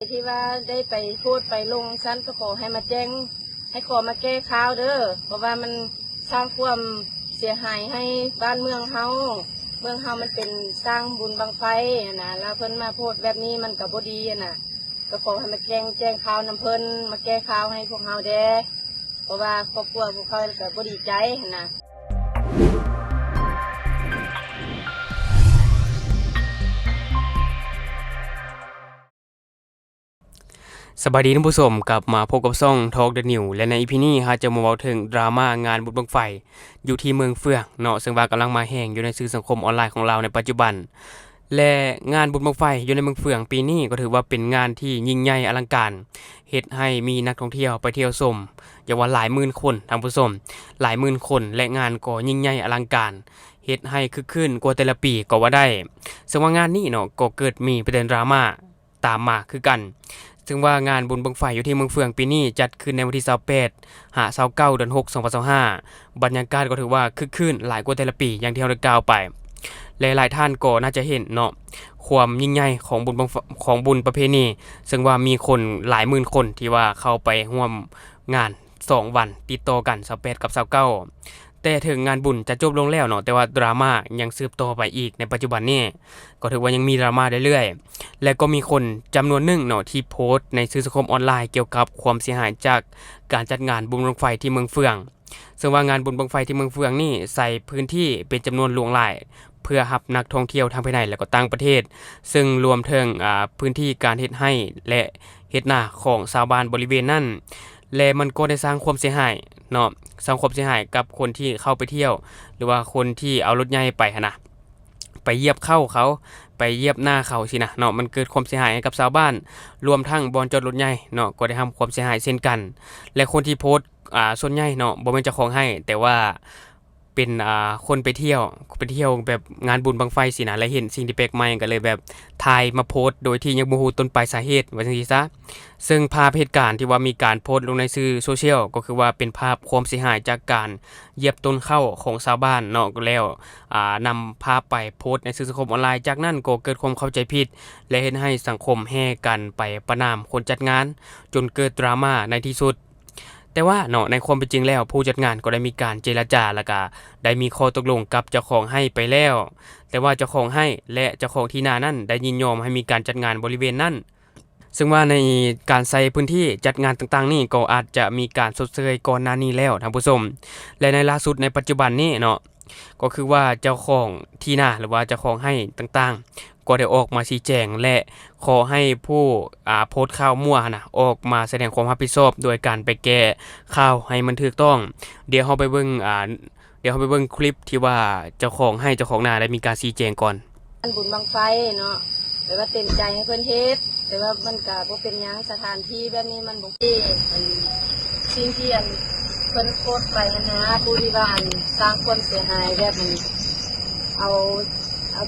ທີ່ວ່າໄດ້ໄປໂພສໄປລົງຊັ້ນ ກໍຂໍໃຫ້ມາແຈ້ງ ໃຫ້ຂໍມາແກ້ຂ່າວເດີ ເພາະວ່າມັນສ້າງຄວາມເສຍຫາຍໃຫ້ບ້ານເມືອງເຮົາ. ເມືອງເຮົາມັນເປັນສ້າງບຸນບັ້ງໄຟຫັ້ນນະ ແລ້ວເພິ່ນມາໂພສແບບນີ້ມັນກໍບໍ່ດີຫັ້ນນະ. ກໍຂໍໃຫ້ມາແຈ້ງ ແຈ້ງຂ່າວນຳເພິ່ນ ມາແກ້ຂ່າວໃຫ້ພວກເຮົາແດ່ ເພາະວ່າຄອບຄົວພວກເຂົາກໍບໍ່ດີໃຈຫັ້ນນະ. ສະບາຍດີທ່ານຜູ້ຊົມ, ກັບມາພົບກັບຊ່ອງ Talk the News ແລະ ໃນ ອີ ພີ ນີ້ເຮົາຈະມາເວົ້າເຖິງດຣາມາງານບຸນບັ້ງໄຟຢູ່ທີ່ເມືອງເຟືອງເນາະ, ເຊິ່ງວ່າກຳລັງມາແຮງຢູ່ໃນສື່ສັງຄົມອອນລາຍຂອງລາວໃນປັດຈຸບັນ. ແລະ ງານບຸນບັ້ງໄຟຢູ່ໃນເມືອງເຟືອງປີນີ້ກໍຖືວ່າເປັນງານທີ່ຍິ່ງໃຫຍ່ອະລັງການ, ເຮັດໃຫ້ມີນັກທ່ອງທ່ຽວໄປທ່ຽວຊົມ ຢ່າງວ່າຫຼາຍໝື່ນຄົນທ່ານຜູ້ຊົມ, ຫຼາຍໝື່ນຄົນ ແລະ ງານກໍຍິ່ງໃຫຍ່ອະລັງການ, ເຮັດໃຫ້ຄຶກຄື້ນກວ່າແຕ່ລະປີກໍວ່າໄດ້. ເຊິ່ງວ່າງານນີ້ເນາະ ກໍເກີດມີປະເດັນດຣາມາ ຕາມມາຄືກັນ. ເຊິ່ງວ່າງານບຸນບັ້ງໄຟຢູ່ທີ່ເມືອງເຟືອງປີນີ້ຈັດຂຶ້ນໃນວັນທີຊາວແປດ ຫາ ຊາວເກົ້າ ເດືອນຫົກ ສອງພັນຊາວຫ້າ. ບັນຍາກາດກໍຖືວ່າຄຶກຄື້ນຫຼາຍກວ່າແຕ່ລະປີ ຢ່າງທີ່ເຮົາໄດ້ກ່າວໄປ ແລະ ຫຼາຍທ່ານກໍໜ້າຈະເຫັນເນາະ ຄວາມຍິ່ງໃຫຍ່ຂອງບຸນບັ້ງໄຟ ຂອງບຸນປະເພນີ, ເຊິ່ງວ່າມີຄົນຫຼາຍໝື່ນຄົນທີ່ວ່າເຂົ້າໄປຮ່ວມງານສອງວັນຕິດຕໍ່ກັນ ຊາວແປດ ກັບ ຊາວເກົ້າ. ແຕ່ເຖິງງານບຸນຈະຈົບລົງແລ້ວເນາະ ແຕ່ວ່າດຣາມາຍັງສືບຕໍ່ໄປອີກໃນປັດຈຸບັນນີ້ ກໍຖືວ່າຍັງມີດຣາມາເລື້ອຍໆ ແລະ ກໍມີຄົນຈຳນວນໜຶ່ງເນາະ ທີ່ໂພສໃນສື່ສັງຄົມອອນລາຍກ່ຽວກັບຄວາມເສຍຫາຍຈາກການຈັດງານບຸນບັ້ງໄຟທີ່ເມືອງເຟືອງ. ເຊິ່ງວ່າງານບຸນບັ້ງໄຟທີ່ເມືອງເຟືອງນີ້ໃຊ້ພື້ນທີ່ເປັນຈຳນວນຫຼວງຫຼາຍ ເພື່ອຮັບນັກທ່ອງທ່ຽວທັງພາຍໃນ ແລະ ກໍຕ່າງປະເທດ, ເຊິ່ງລວມເຖິງ ອາ ພື້ນທີ່ການເຮັດໄຮ່ ແລະ ເຮັດນາຂອງຊາວບ້ານບໍລິເວນນັ້ນ ແລະ ມັນກໍໄດ້ສ້າງຄວາມເສຍຫາຍເນາະ, ສ້າງຄວາມເສຍຫາຍກັບຄົນທີ່ເຂົ້າໄປທ່ຽວ ຫຼືວ່າຄົນທີ່ເອົາລົດໃຫຍ່ໄປຫັ້ນນະ ໄປຢຽບເຂົ້າເຂົາ ໄປຢຽບນາເຂົາຊີ້ນະເນາະ. ມັນເກີດຄວາມເສຍຫາຍໃຫ້ກັບຊາວບ້ານ ລວມທັງບ່ອນຈອດລົດໃຫຍ່ເນາະ ກໍໄດ້ຮັບຄວາມເສຍຫາຍເຊັ່ນກັນ. ແລະ ຄົນທີ່ໂພສ ອາ ສ່ວນໃຫຍ່ເນາະ ບໍ່ແມ່ນເຈົ້າຂອງໄຮ່ ແຕ່ວ່າ ເປັນ ອາ ຄົນໄປທ່ຽວ ໄປທ່ຽວແບບງານບຸນບັ້ງໄຟຊີ້ນະ ແລະ ເຫັນສິ່ງທີ່ແປກໃໝ່ ກໍເລີຍແບບຖ່າຍມາໂພສໂດຍທີ່ຍັງບໍ່ຮູ້ຕົ້ນປາຍສາເຫດ ວ່າຈັ່ງຊີ້ຊະ. ເຊິ່ງພາບເຫດການທີ່ວ່າມີການໂພສລົງໃນສື່ໂຊຊຽວ ກໍຄືວ່າເປັນພາບຄວາມເສຍຫາຍຈາກການຢຽບຕົ້ນເຂົ້າຂອງຊາວບ້ານເນາະ ແລ້ວ ອາ ນຳພາບໄປໂພສໃນສື່ສັງຄົມອອນລາຍ. ຈາກນັ້ນກໍເກີດຄວາມເຂົ້າໃຈຜິດ ແລະ ເຮັດໃຫ້ສັງຄົມແຫ່ກັນໄປປະນາມຄົນຈັດງານ ຈົນເກີດດຣາມາໃນທີ່ສຸດ. ແຕ່ວ່າເນາະ ໃນຄວາມເປັນຈິງແລ້ວ ຜູ້ຈັດງານກໍໄດ້ມີການເຈລະຈາ ແລ້ວກະໄດ້ມີຂໍ້ຕົກລົງກັບເຈົ້າຂອງໄຮ່ໄປແລ້ວ, ແຕ່ວ່າເຈົ້າຂອງໄຮ່ ແລະ ເຈົ້າຂອງທີ່ນານັ້ນໄດ້ຍິນຍອມໃຫ້ມີການຈັດງານບໍລິເວນນັ້ນ, ເຊິ່ງວ່າໃນການໃຊ້ພື້ນທີ່ຈັດງານຕ່າງໆນີ້ ກໍອາດຈະມີການຊົດເຊີຍກ່ອນໜ້ານີ້ແລ້ວທ່ານຜູ້ຊົມ. ແລະ ໃນລ່າສຸດໃນປັດຈຸບັນນີ້ເນາະ ກໍຄືວ່າເຈົ້າຂອງທີ່ນາ ຫຼືວ່າເຈົ້າຂອງໄຮ່ຕ່າງໆ ກໍໄດ້ອອກມາຊີ້ແຈງ ແລະ ຂໍໃຫ້ຜູ້ ອາ ໂພສຂ່າວມົ້ວຫັ້ນນະ ອອກມາສະແດງຄວາມຮັບຜິດຊອບ ໂດຍການໄປແກ້ຂ່າວໃຫ້ມັນຖືກຕ້ອງ. ດຽວເຮົາໄປເບິ່ງ ອາ ດຽວເຮົາໄປເບິ່ງຄລິບທີ່ວ່າເຈົ້າຂອງໄຮ່ເຈົ້າຂອງນາໄດ້ມີການຊີ້ແຈງກ່ອນ. ງານບຸນບັ້ງໄຟເນາະ ແບບວ່າເຕັມໃຈໃຫ້ເພິ່ນເຮັດ ແຕ່ວ່າມັນກະບໍ່ເປັນຫຍັງ ສະຖານທີ່ແບບນີ້ມັນບໍ່ເອ ອັນ ສິ່ງທີ່ ອັນ ເພິ່ນໂພສໄປຫັ້ນນະ ຜູ້ທີ່ວ່າ ອັນ ສ້າງຄວາມເສຍຫາຍ ແບບ ອັນ ເອົາ ເອົາ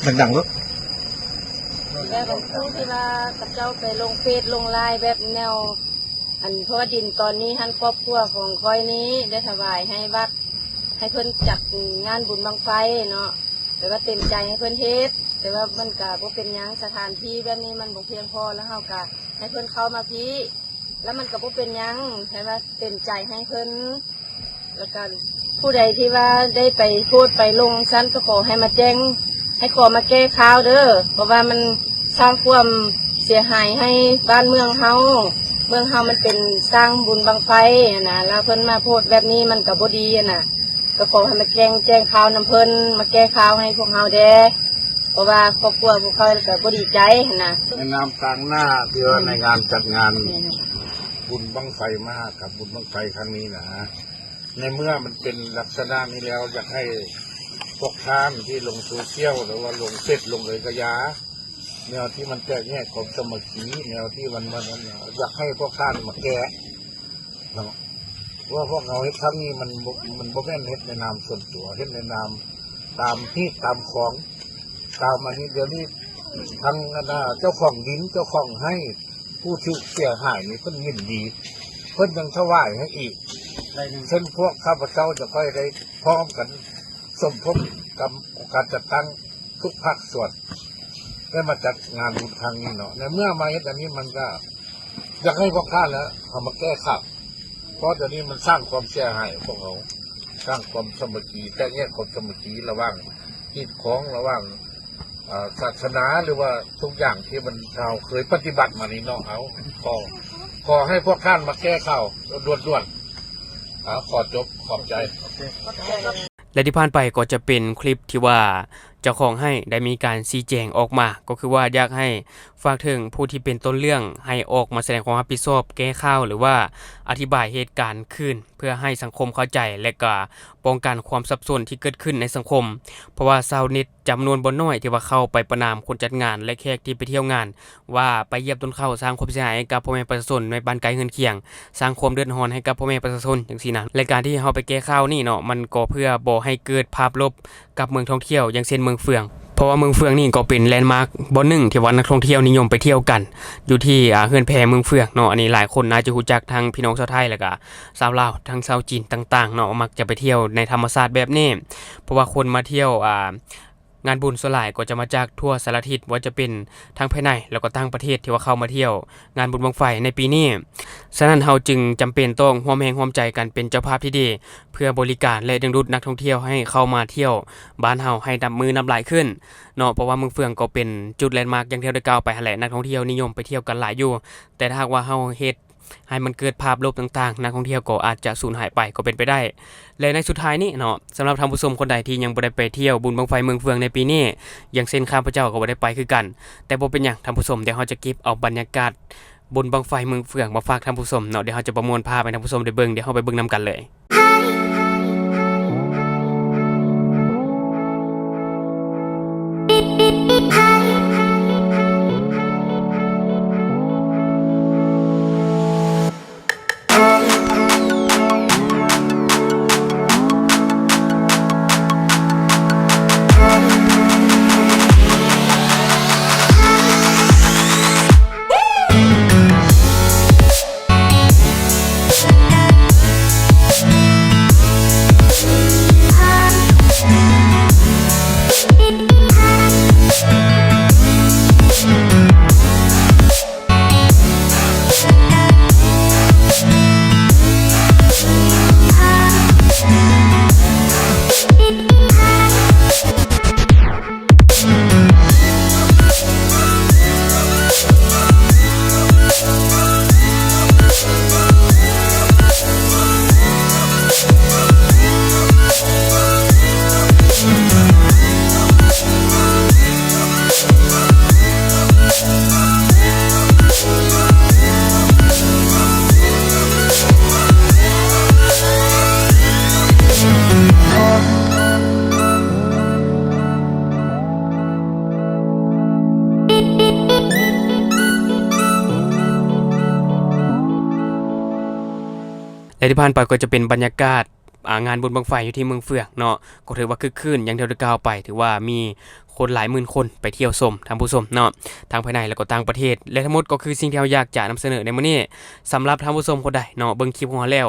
ດັງໆເນາະ ແບບ ອັນ ຜູ້ທີ່ວ່າເຂົາເຈົ້າໄປລົງເຟສລົງລາຍ ແບບແນວ ອັນ ເພາະວ່າດິນຕອນນີ້ຫັ້ນ ຄອບຄົວຂອງຂ້ອຍນີ້ໄດ້ຖວາຍໃຫ້ວັດ ໃຫ້ເພິ່ນຈັດງານບຸນບັ້ງໄຟເນາະ ແບບວ່າເຕັມໃຈໃຫ້ເພິ່ນເຮັດ ແຕ່ວ່າມັນກະບໍ່ເປັນຫຍັງ ສະຖານທີ່ແບບນີ້ມັນບໍ່ພຽງພໍ ແລ້ວເຮົາກະໃຫ້ເພິ່ນເຂົ້າມາພີ້ ແລ້ວມັນກະບໍ່ເປັນຫຍັງ ໃຫ້ວ່າເຕັມໃຈໃຫ້ເພິ່ນ ແລ້ວກະຜູ້ໃດທີ່ວ່າໄດ້ໄປໂພສໄປລົງຊັ້ນ ກໍຂໍໃຫ້ມາແຈ້ງ ໃຫ້ຂໍມາແກ້ຂ່າວເດີ ເພາະວ່າມັນສ້າງຄວາມເສຍຫາຍໃຫ້ບ້ານເມືອງເຮົາ ເມືອງເຮົາມັນເປັນສ້າງບຸນບັ້ງໄຟຫັ້ນນະ ແລ້ວເພິ່ນມາໂພສແບບນີ້ມັນກະບໍ່ດີຫັ້ນນະ. ກໍຂໍໃຫ້ມາແຈ້ງ ແຈ້ງຂ່າວນຳເພິ່ນ ມາແກ້ຂ່າວໃຫ້ພວກເຮົາແດ່ ເພາະວ່າຄອບຄົວພວກເຂົາກໍບໍ່ດີໃຈຫັ້ນນະ. ໃນນາມຕາງໜ້າທີ່ວ່າ ອືມ ໃນງານຈັດງານ ແມ່ນ ບຸນບັ້ງໄຟມະຫາກັບ ບຸນບັ້ງໄຟຄັ້ງນີ້ນະ ໃນເມື່ອມັນເປັນລັກສະນະນີ້ແລ້ວ ຢາກໃຫ້ພວກທ່ານທີ່ລົງໂຊຊຽວ ຫຼືວ່າລົງເຟສລົງເລີຍກະຢ່າ ແນວທີ່ມັນແຕກແຍກຄວາມສາມັກຄີ ແນວທີ່ມັນ ມັນ ມັນ ຢາກໃຫ້ພວກທ່ານມາແກ້ເນາະ ເພາະວ່າພວກເຮົາເຮັດຄັ້ງນີ້ມັນບໍ່ ມັນບໍ່ແມ່ນເຮັດໃນນາມສ່ວນຕົວ ເຮັດໃນນາມຕາມຮີດຕາມຄອງ ຕາມອັນນີ້. ດຽວນີ້ທາງອັນນ່າ ເຈົ້າຂອງດິນ ເຈົ້າຂອງໄຮ່ ຜູ້ຖືກເສຍຫາຍນີ້ເພິ່ນຍິນດີ ເພິ່ນຍັງຖວາຍໃຫ້ອີກ. ເຊິ່ງພວກຂ້າພະເຈົ້າຈະຄ່ອຍໄດ້ພ້ອມກັນ ສົມທົບກັບການຈັດຕັ້ງທຸກພາກສ່ວນ ໄດ້ມາຈັດງານບຸນຄັ້ງນີ້ເນາະ. ໃນເມື່ອມາເຮັດອັນນີ້ ມັນກໍຢາກໃຫ້ພວກທ່ານແຫຼະເອົາມາແກ້ໄຂ ເພາະດຽວນີ້ມັນສ້າງຄວາມເສຍຫາຍໃຫ້ພວກເຮົາ, ສ້າງຄວາມສາມັກຄີ, ແຕກແຍກຄວາມສາມັກຄີລະຫວ່າງຮີດຄອງ, ລະຫວ່າງ ເອີ ສາສະໜາ ຫຼືວ່າທຸກຢ່າງທີ່ມັນ ເຮົາເຄີຍປະຕິບັດມານີ້ເນາະ. ເອົາ ຂໍ ຂໍໃຫ້ພວກທ່ານມາແກ້ຂ່າວດ່ວນໆ. ເອົາ ຂໍຈົບ, ຂອບໃຈ. ແລະທີ່ຜ່ານໄປກໍຈະເປັນຄລິບທີ່ວ່າເຈົ້າຂອງໄຮ່ໄດ້ມີການຊີ້ແຈງອອກມາ, ກໍຄືວ່າຢາກໃຫ້ຝາກເຖິງຜູ້ທີ່ເປັນຕົ້ນເລື່ອງໃຫ້ອອກມາສະແດງຄວາມຮັບຜິດຊອບ, ແກ້ຂ່າວ ຫຼືວ່າອະທິບາຍເຫດການຄືນ ເພື່ອໃຫ້ສັງຄົມເຂົ້າໃຈ ແລະກະປ້ອງກັນຄວາມສັບສົນທີ່ເກີດຂຶ້ນໃນສັງຄົມ. ເພາະວ່າຊາວເນັດຈຳນວນບໍ່ໜ້ອຍທີ່ວ່າເຂົ້າໄປປະນາມຄົນຈັດງານ ແລະແຂກທີ່ໄປທ່ຽວງານ ວ່າໄປຢຽບຕົ້ນເຂົ້າ ສ້າງຄວາມເສຍຫາຍໃຫ້ກັບພໍ່ແມ່ປະຊາຊົນໃນບ້ານໃກ້ເຮືອນຄຽງ, ສ້າງຄວາມເດືອດຮ້ອນໃຫ້ກັບພໍ່ແມ່ປະຊາຊົນ ຈັ່ງຊີ້ນະ. ແລະການທີ່ເຮົາໄປແກ້ຂ່າວນີ້ເນາະ ມັນກໍເພື່ອບໍ່ໃຫ້ເກີດພາບລົບກັບເມືອງທ່ອງທ່ຽວ ຢ່າງເຊັ່ນເມືອງເຟືອງ, ເພາະວ່າເມືອງເຟືອງນີ້ກໍເປັນແລນມາກບ່ອນໜຶ່ງທີ່ວ່ານັກທ່ອງທ່ຽວນິຍົມໄປທ່ຽວກັນ ຢູ່ທີ່ ອາ ເຮືອນແພເມືອງເຟືອງເນາະ. ອັນນີ້ຫຼາຍຄົນອາດຈະຮູ້ຈັກ ທັງພີ່ນ້ອງຊາວໄທ ແລະກະຊາວລາວ ທັງຊາວຈີນຕ່າງໆເນາະ ມັກຈະໄປທ່ຽວໃນທຳມະຊາດແບບນີ້ ເພາະວ່າຄົນມາທ່ຽວ ອາ ງານບຸນສ່ວນຫຼາຍກໍຈະມາຈາກທົ່ວສາລະທິດ, ບໍ່ວ່າຈະເປັນທັງພາຍໃນ ແລ້ວກໍຕ່າງປະເທດ ທີ່ວ່າເຂົ້າມາທ່ຽວງານບຸນບັ້ງໄຟໃນປີນີ້. ສະນັ້ນ ເຮົາຈຶ່ງຈຳເປັນຕ້ອງຮ່ວມແຮງຮ່ວມໃຈກັນເປັນເຈົ້າພາບທີ່ດີ ເພື່ອບໍລິການ ແລະ ດຶງດູດນັກທ່ອງທ່ຽວໃຫ້ເຂົ້າມາທ່ຽວບ້ານເຮົາໃຫ້ນັບມື້ນັບຫຼາຍຂຶ້ນເນາະ, ເພາະວ່າເມືອງເຟືອງກໍເປັນຈຸດແລນມາກ ຢ່າງທີ່ເຮົາໄດ້ກ່າວໄປຫັ້ນແຫຼະ, ນັກທ່ອງທ່ຽວນິຍົມໄປທ່ຽວກັນຫຼາຍຢູ່. ແຕ່ຖ້າຫາກວ່າເຮົາເຮັດ ໃຫ້ມັນເກີດພາບລົບຕ່າງໆ ນັກທ່ອງທ່ຽວກໍອາດຈະສູນຫາຍໄປກໍເປັນໄປໄດ້. ແລະໃນສຸດທ້າຍນີ້ເນາະ, ສຳລັບທ່ານຜູ້ຊົມຄົນໃດທີ່ຍັງບໍ່ໄດ້ໄປທ່ຽວບຸນບັ້ງໄຟເມືອງເຟືອງໃນປີນີ້, ຢ່າງເຊັ່ນຂ້າພະເຈົ້າກໍບໍ່ໄດ້ໄປຄືກັນ, ແຕ່ບໍ່ເປັນຫຍັງທ່ານຜູ້ຊົມ, ດຽວເຮົາຈະເກັບເອົາບັນຍາກາດບຸນບັ້ງໄຟເມືອງເຟືອງມາຝາກທ່ານຜູ້ຊົມເນາະ. ດຽວເຮົາຈະປະມວນພາບໃຫ້ທ່ານຜູ້ຊົມໄດ້ເບິ່ງ, ດຽວເຮົາໄປເບິ່ງນຳກັນເລີຍ. ແລະທີ່ຜ່ານໄປກໍຈະເປັນບັນຍາກາດ ອາ ງານບຸນບັ້ງໄຟຢູ່ທີ່ເມືອງເຟືອງເນາະ, ກໍຖືວ່າຄຶກຄື້ນ ຢ່າງທີ່ໄດ້ກ່າວໄປ, ຖືວ່າມີຄົນຫຼາຍໝື່ນຄົນໄປທ່ຽວຊົມ ທ່ານຜູ້ຊົມເນາະ, ທັງພາຍໃນ ແລະກໍຕ່າງປະເທດ. ແລະທັງໝົດກໍຄືສິ່ງທີ່ເຮົາຢາກຈະນຳສະເໜີໃນມື້ນີ້. ສຳລັບທ່ານຜູ້ຊົມຄົນໃດເນາະ ເບິ່ງຄລິບຂອງເຮົາແລ້ວ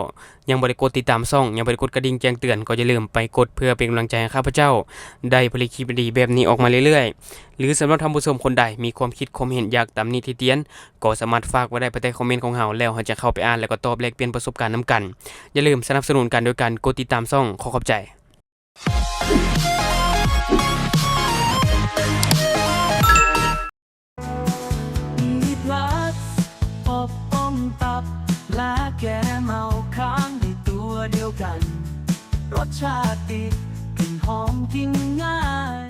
ຍັງບໍ່ໄດ້ກົດຕິດຕາມຊ່ອງ, ຍັງບໍ່ໄດ້ກົດກະດິ່ງແຈ້ງເຕືອນ, ກໍຢ່າລືມໄປກົດເພື່ອເປັນກຳລັງໃຈໃຫ້ຂ້າພະເຈົ້າໄດ້ຜະລິດຄລິບດີໆແບບນີ້ອອກມາເລື້ອຍໆ. ຫຼືສຳລັບທ່ານຜູ້ຊົມຄົນໃດມີຄວາມຄິດຄວາມເຫັນຢາກຕຳໜິຕິຕຽນ, ກໍສາມາດຝາກໄວ້ໄດ້ພາຍໃຕ້ຄອມເມັນຂອງເຮົາ, ແລ້ວເຮົາຈະເຂົ້າໄປອ່ານ ແລ້ວກໍຕອບແລກປ່ຽນປະສົບການນຳກັນ. ຢ່າລືມສະໜັບສະໜູນກັນໂດຍການກົດຕິດຕາມຊ່ອງ. ຂໍຂອບໃຈ. ມີພລັສ ອົບອົມຕັບ ແລະ ແກ້ເມົາຄ້າງໃນຕົວດຽວກັນ. ລົດຊາດດີ ກິ່ນຫອມ ກິນງ່າຍ.